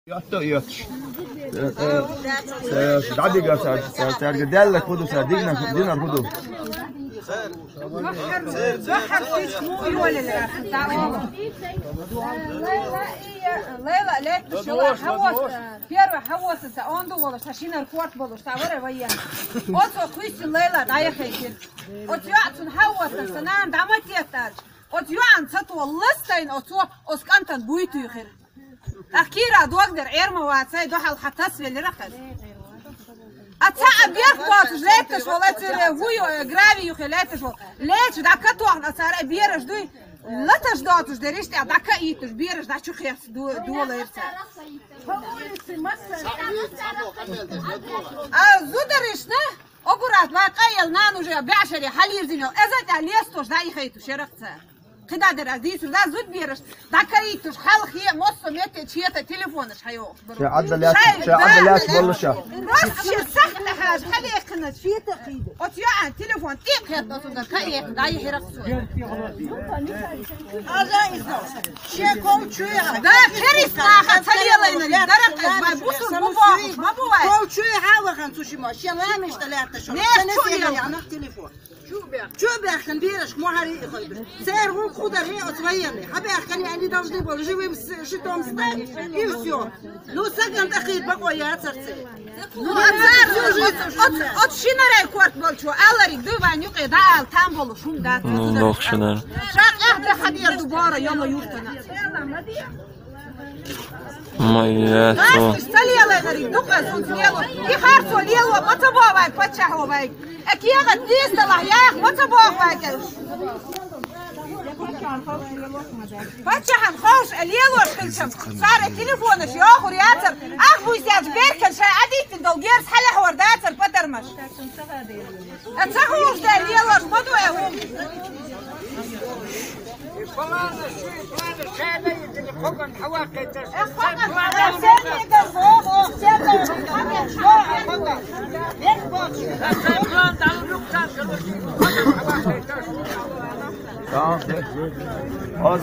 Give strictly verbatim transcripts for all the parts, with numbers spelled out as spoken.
Йотта йотш. Э, э, э, дадига са, са, са, даьлла худу са, дигна, динар худу. Бахар, бахар сич му йолелера, са, о. Лейла, и, Лейла, летта шила хавос, первый хавос, са, он ду волаш, са шинар корт болаш, са, варе воен. Оцо хуйсин Лейла, да я хейкир. Оцо яцун хавос, са, нан, да матетар. Оцо ян, са, то лыстайн, оцо, оскантан буйту хир. Ахкира догдер эрма вацай дохал хатас велира хас. Аца абьяр кот леташ вол, эцере вуё, э, грави юхе леташ вол. Леч да катуан ацара бераш дуй. Латаш дотуш дериште, да ка итуш бераш да чухерс ду-, дула ирца. А зударишна? Огурас, ва къаял нан уже бяшари халирзинал. Эза тя лестуш да ихайту шерахца. Кида дераз дисур да зуд бераш. Да кайтуш халхи моссо мете чета телефонаш хайо. Ше адда ляс, ше адда ляс болуша. Рос ше сахта хаш халехна. Чета кида. От я телефон тик хет носунда кае да ихрахсу. Аза изо. Ше кол чуя. Да, херис наха талиялайна. Дарак эз бай бусур бубо. Бабувай. Кол чуя хава хан сушима. Ше ламиш талята шо. Не, чуя. Ана телефон. Чё бяхкан бераш мухари хойду. Сэр гу кудари от военный. Хабяхкан они должны были живым с-, щитом стать. И всё. Ну, саган тахи бакоя царце. Ну, а цар от, от шинарай корт болчу. Алари дыван юкъе да ал там болу шум да. Ну, нох шинар. Шак эх да хадер ду бора ёма юртана. Моя то. Сталиялай нари дукъа сун смело. И харсо лело, маца бовай, пача ховай. Экиега дистала, я маца бовай. Пачахан хош, лело шкинчам. Саре телефона шо хуряцар. Ах буйсяч беркан ша адитин долгерс халя хвардацар патармаш. Аца хуш да лело шмаду эву. Аз,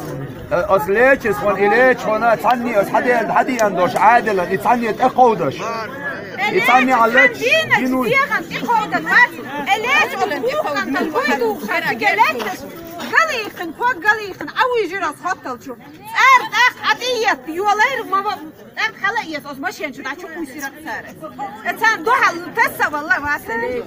аз лечис хон и леч хона цанни аз хаден хадиан дош адела и цанни таховдаш. И цанни алеч дину. Таховдан вац. Элеч олен таховдан. Галихин, кот галихин, ауи жирас хотталчу. Цар тах адият, юалайр мава, тах халаят, оз машин чу дачу кусирак цар. Эцан дохал тесса валла васали.